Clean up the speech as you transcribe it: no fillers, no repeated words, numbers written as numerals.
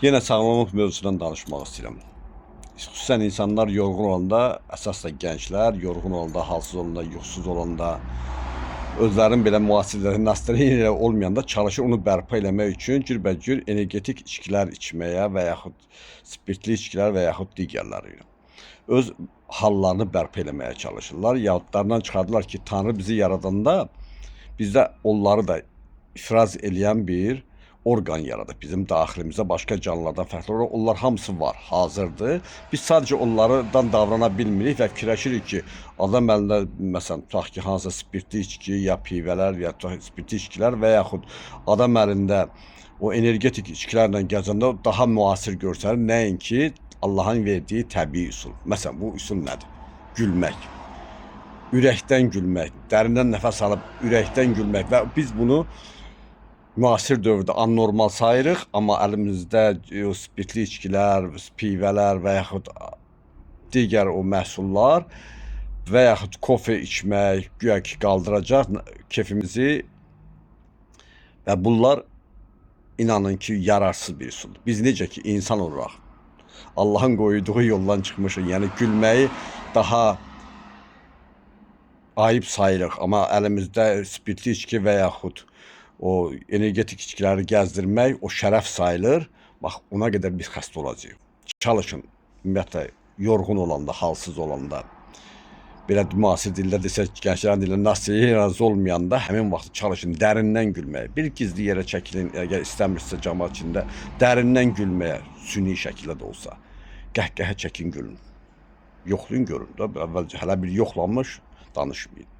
Yenə sağlamlıq mövzusundan danışmaq istəyirəm. Xüsusən insanlar yorğun olanda, əsas da gənclər yorğun olanda, halsız olanda, yuxusuz olanda, özlərinin belə müasirləri, nastroyeniya olmayanda çalışır onu bərpa eləmək üçün cürbəcür energetik içkilər içməyə və yaxud spirtli içkilər və yaxud digərləri ilə öz hallarını bərpa eləməyə çalışırlar. Yadlarından çıxardılar ki, Tanrı bizi yaradanda bizdə onları da ifraz eləyən bir orqan yaradıb. Bizim daxilimizdə başqa canlılardan fərqli olaraq onlar hamısı var, hazırdır. Biz sadəcə onlardan davrana bilmirik və fikirləşirik ki, adam əlində məsələn tutaq ki, hansısa spirtli içki ya pivələr ya tutaq spirtli içkilər və yaxud adam əlində o energetik içkilərlə gəzəndə daha müasir görsənir, nəinki Allahın verdiyi təbii üsul. Məsələn, bu üsul nədir? Gülmək. Ürəkdən gülmək, dərindən nəfəs alıb ürəkdən gülmək və biz bunu müasir dövrdə anormal sayırıq, amma əlimizdə o spirtli içkilər, pivələr və yaxud digər o məhsullar və yaxud kofe içmək güya ki qaldıracaq kefimizi və bunlar inanın ki yararsız bir üsuldur. Biz necə ki insan olaraq Allahın qoyduğu yoldan çıxmışıq, yəni gülməyi daha ayıb sayırıq, amma əlimizdə spirtli içki və yaxud o energetik içkiləri gəzdirmək o şərəf sayılır. Bax, ona qədər biz xəstə olacağıq. Çalışın, ümumiyyətlə yorğun olanda, halsız olanda, belə müasir dildə desək, gənclərin dilində nastroyeniyanız olmayanda həmin vaxt çalışın dərindən gülməyə. Bir gizli yerə çəkilin, əgər istəmirsinizsə camaat içində dərindən gülməyə, süni şəkildə də olsa. Qəhqəhə çəkin gülün. Yoxlayın görün də, əvvəlcə hələ bir yoxlanmış danışmayın.